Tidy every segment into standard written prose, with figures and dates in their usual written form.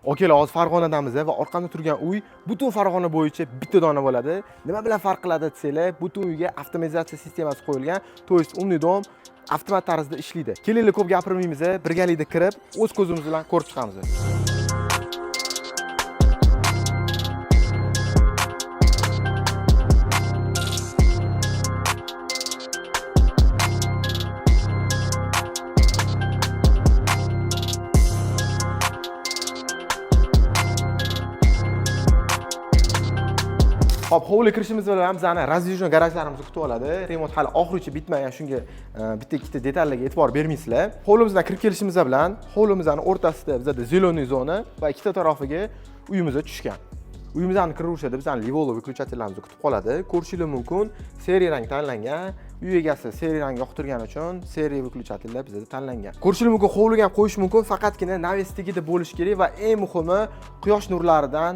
Akalar, hozir Farg'onadamiz va orqamda turgan uy butun Farg'ona bo'yicha bitta dona bo'ladi. Nima bilan farq qiladi desanglar, butun uyga avtomatizatsiya sistemasi qo'yilgan, то есть умный дом avtomat tarzda ishlaydi. Kelinglar, ko'p gapirmaymiz, birgalikda kirib, o'z ko'zimiz bilan ko'rib chiqamiz. Xo'p, hovliga kirishimiz bilan bizani раздвижной garajlarimiz kutib oladi. Remont hali oxirigacha bitmagan, shunga bitta ikkita detallarga e'tibor bermaysizlar. Hovlimizdan kirib kelishimiz bilan hovlimizni o'rtasida bizada зеленый zona va ikkita tarafiga uyimiz tushgan. Uyimizni kiraverishada bizani Livolo выключатель larimiz kutib qoladi. Ko'rishingiz mumkin, серый rang tanlangan. Uy egasi серый rang yoqtirgani uchun серый выключатель lar bizada tanlangan. Ko'rishingiz mumkin, hovliga ham qo'yish mumkin, faqatgina навес tagida bo'lishi kerak va eng muhimi, quyosh nurlaridan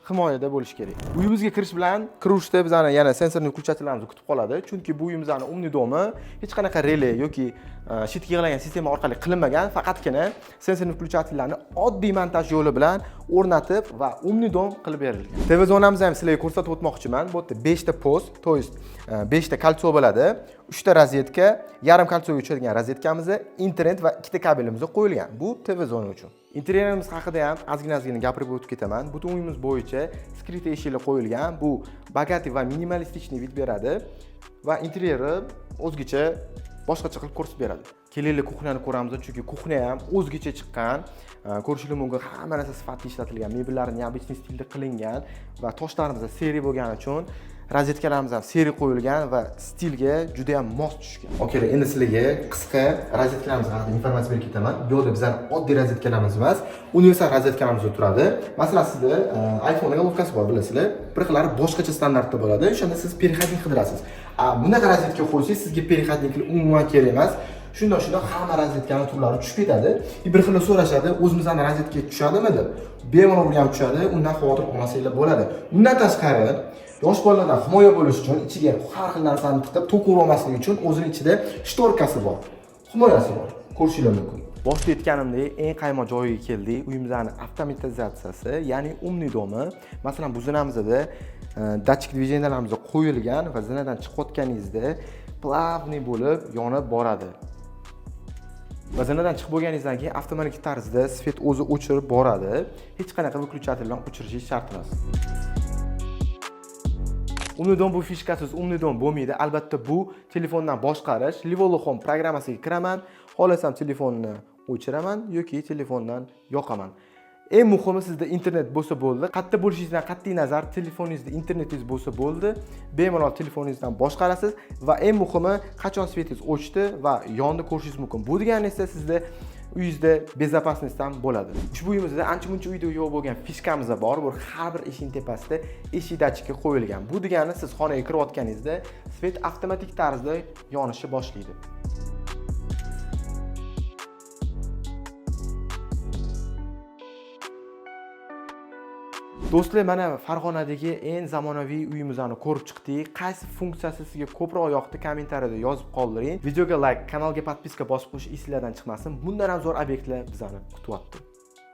himoyada bo'lishi kerak. Uyimizga kirish bilan kirishda bizani yana сенсорный выключатель larimiz kutib qoladi, chunki bu uyimizni умный дом i hech qanaqa rele yoki щит ga yig'ilgan sistema orqali qilinmagan, faqatgina сенсорный выключатель larni oddiy montaj yo'li bilan o'rnatib va умный дом qilib berilgan. TV zonamizni ham sizlarga ko'rsatib o'tmoqchiman. Bu yerda 5 ta post, то есть 5 ta кольцо bo'ladi, 3 ta rozetka, yarim кольцо ga tushadigan rozetkamiz, internet va ikkita kabelimiz qo'yilgan. Bu TV zona uchun. Interyerimiz haqida ham ozgina ozgina gapirib o'tib ketaman. Butun uyimiz bo'yicha скрытый eshiklar qo'yilgan. Bu богатый va минималистичный вид beradi va interyeri o'zgacha, boshqacha qilib ko'rsatib beradi. Kelinglar, кухня ni ko'ramiz, chunki кухня ham o'zgacha chiqqan. Ko'rishingiz mumkin, hamma narsa sifatli ishlatilgan, mebellar необычный stilda qilingan va toshlarimiz серый bo'lgani uchun rozetkalarimiz ham серый qo'yilgan va stilga juda ham mos tushgan. Okey, endi sizlarga qisqa rozetkalarimiz haqida informatsiya berib ketaman. Bu yerda bizani oddiy rozetkalarimiz emas, universal rozetkalarimiz turadi. Masalan, sizda iPhone головка si bor, bilasizlar. Bir xillari boshqacha standartda bo'ladi. O'shanda siz переходник qidirasiz. A bunaqa rozetka qo'ysangiz, sizga переходник umuman kerak emas. Shundoq shundoq hamma rozetkani turlari tushib ketadi. И bir xil so'rashadi, o'zimizni rozetka tushadimi deb. Bemalol ham tushadi, undan xavotir olmasanglar bo'ladi. Undan tashqari, yosh bolalardan himoya bo'lish uchun ichiga har xil narsani tiqib tok urib olmasligi uchun o'zini ichida шторка si bor, himoyasi bor. Ko'rishinglar mumkin. Boshida aytganimdek, eng qaymoq joyiga keldik. Uyimizni avtomatizatsiyasi, ya'ni умный дом i. Masalan, bu zinamizda датчик движения larimiz qo'yilgan va zinadan chiqayotganingizda плавный bo'lib yonib boradi. Va zinadan chiqib bo'lganingizdan keyin avtomatik tarzda свет o'zi o'chirib boradi. Hech qanaqa выключатель bilan o'chirishingiz shart emas. Умный дом bu фишка siz умный дом bo'lmaydi. Albatta, bu telefondan boshqarish. Livolo Home programmasiga kiraman, xohlasam telefonni o'chiraman yoki telefondan yoqaman. Eng muhimi, sizda internet bo'lsa bo'ldi. Qayerda bo'lishingizdan qat'iy nazar, telefoningizda internetingiz bo'lsa bo'ldi, bemalol telefoningizdan boshqarasiz va eng muhimi, qachon свет ingiz o'chdi va yondi ko'rishingiz mumkin. Bu degani esa sizda uyingizda безопасность ham bo'ladi. Ushbu uyimizda ancha muncha uyda yo'q bo'lgan фишка miz bor. Bu har bir eshikning tepasida eshik datchiki qo'yilgan. Bu degani, siz xonaga kirayotganingizda свет avtomatik tarzda yonishni boshlaydi. Do'stlar, mana Farg'onadagi eng zamonaviy uyimizni ko'rib chiqdik. Qaysi funksiyasi sizga ko'proq yoqdi, kommentariyada yozib qoldiring. Videoga like, kanalga подписка bosib qo'yish esinglardan chiqmasin. Bundan ham zo'r obyektlar bizani kutyapti.